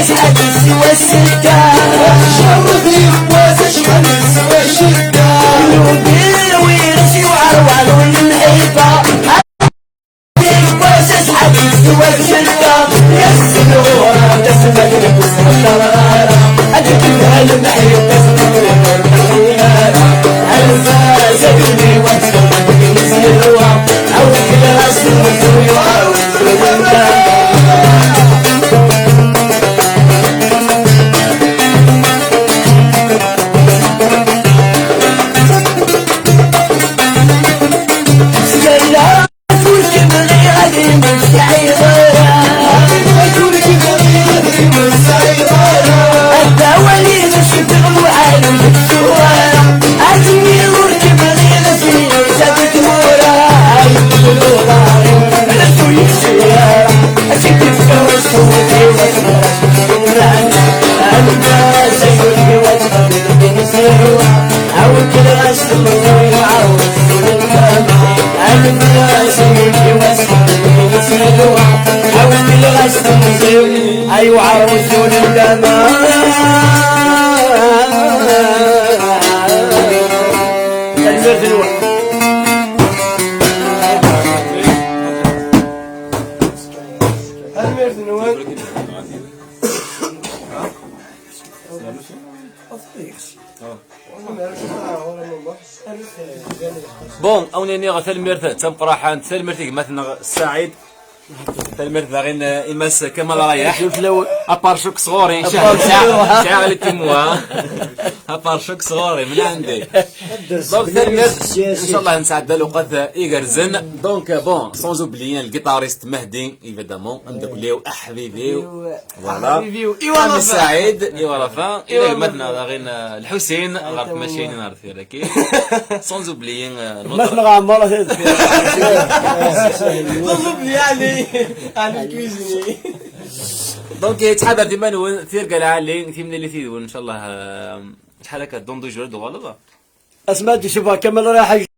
شحال يسوى السكر. شرفني بواس شحال يسوى الشكر. نودي ويرسي وعروان والمحبة. بواس شحال يسوى الشكر. يا السنورة تسمى المستقرة. أجيبها المحبة. الفاسد اللي وصل من سلوى. أو كل رسول يعاود. أيوة عروس ولدنا. المرد نوح. المرد نوح. Bon, awen-iniɣ tanemmirt d tameqqrant, tanemmirt i gma-tneɣ Saɛid, tanemmirt daɣen i Mass Kamal Rayaḥ. Aparcuk sɣur-i, sɛiɣ les petits moyens. Aparcuk sɣur-i, من عندي. Donc, tanemmirt, ncallah nesɛedda lewqat igerrzen. Donc, bon, sans oublier le guitariste Mehdi, évidemment, ameddakel-iw, aḥbib-iw. Voilà. Ami Saɛid, Iwarafa, i gma-tneɣ daɣen, eh, Lḥusin, ɣer tmacinin, ɣer tira-agi. Sans oublier, eh, notre... Gma-tneɣ Ɛemmar, a t-id. Sans oublier Ali, Ali cuisinier. Donc, eh, ttḥadaret iman-nwen, tirga lɛali, timlilit yid-wen, ncallah, eh, acḥal akka, dans deux jours ad d-tuɣaleḍ? Asma d-isuba Kamal Rayaḥ.